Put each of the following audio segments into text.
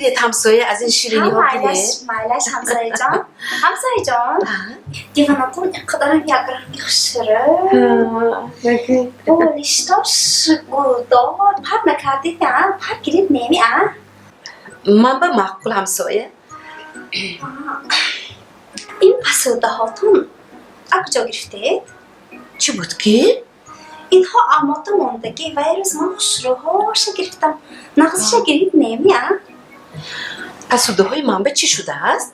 Гиред, ҳамсоя, аз ин шириниҳо гиред. Майлаш, майлаш, ҳамсояҷон. Ҳамсояҷон, диванатон инқадарам якранги хушрӯ. Болиштош гулдор. Пар накардид, а? Пар гирид неми, а? Ман ба маъқул, ҳамсоя. Ин пасудаҳотон аз куҷо гирифтед? Чӣ буд ки? Инҳо амота мондагӣ вай рӯз ман хушрӯҳоша гирифтам. Нағзиша гирид неми, а? Пасудаҳои ман ба чӣ шудааст?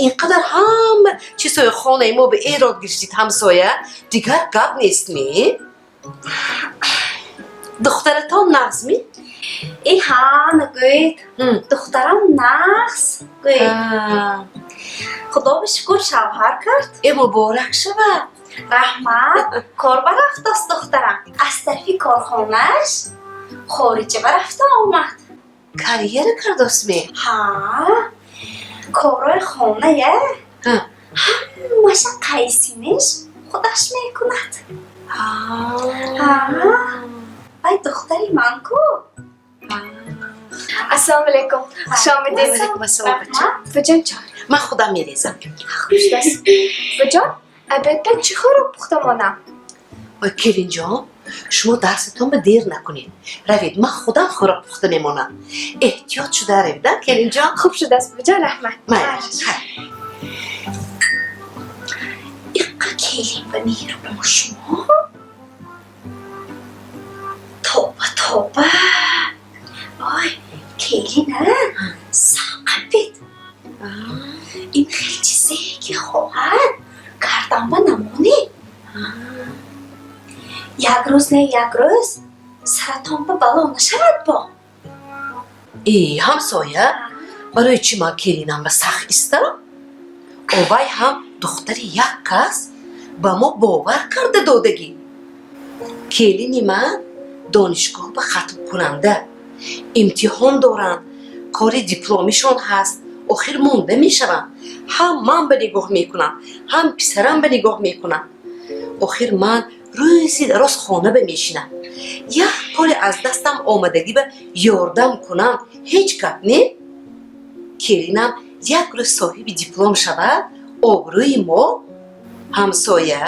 Ин қадар ҳама чизҳои хонаи мо ба эрод гирифтид, ҳамсоя, дигар гап нестми? Духтаратон нағзми? И ҳа, нагӯед. Духтарам нағз, гӯед. Худо ба шукр, шавҳар кард. Э, муборак шавад! Раҳмат. Кор барафтааст духтарам. Аз тарафи корхонааш хориҷа барафта омад. Карьера кардостми? Ҳа, корҳои хонае ҳамаша қайсимиш худаш мекунад. Ҳа, вай духтари ман ку. Ассалому алайкум, хуш омадед. Алайкум ассалом, бача. Буваҷон, чой. Ман худам мерезам. Хуш аст, буваҷон. Обед ба чӣ хӯрок пухта монам? Ой, келинҷон, шумо дарсатон ба дер накунед, равед, ман худам хӯрок пухта мемонам. Эҳтиёт шуда равед, а, келинҷон. Хуб шудааст, буваҷон, раҳмат. Майли, хайр. Иққа келин ба меҳрубон шумо. Тоба, тоба. Ой, келин, а? Сақапид. Ин хел чизе ки хоҳад кардан ба намонед. Як рӯз не, як рӯз саратон ба бало нашавад бо. Э, ҳамсоя, барои чӣ ман келинам ба сахт истам? Овай ҳам духтари як кас ба мо бовар карда додагӣ. Келини ман донишгоҳ ба хатмкунанда, имтиҳон доранд, кори дипломишон ҳаст, охир монда мешаванд. Ҳам ман ба нигоҳ мекунам, ҳам писарам ба нигоҳ мекунам. Охир ман рӯзи дароз хона ба мешинам. Як коре аз дастам омадагӣ ба ёрдам кунам, ҳеҷ гап не. Келинам як рӯз соҳиби диплом шавад, обрӯи мо. Ҳамсоя,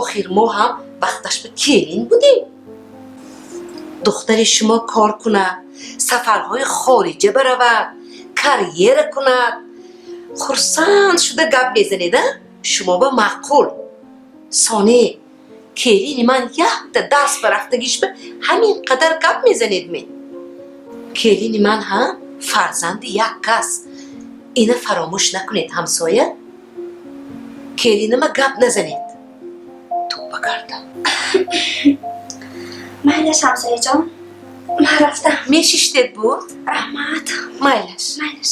охир мо ҳам вақташ ба келин будем. Духтари шумо кор кунад, сафарҳои хориҷа баравад, карьера кунад, хурсанд шуда гап мезанед, а? Шумо ба маъқул. Соне келини ман якта дарс ба рафтагиш ба ҳамин қадар гап мезанед ме? Келини ман ҳам фарзанди як кас, ина фаромӯш накунед, ҳамсоя. Келинима гап назанед, тӯба кардам. Майлаш, ҳамсояҷон, ман рафтам. Мешиштед буд. Раҳмат. Майлаш. Майлаш.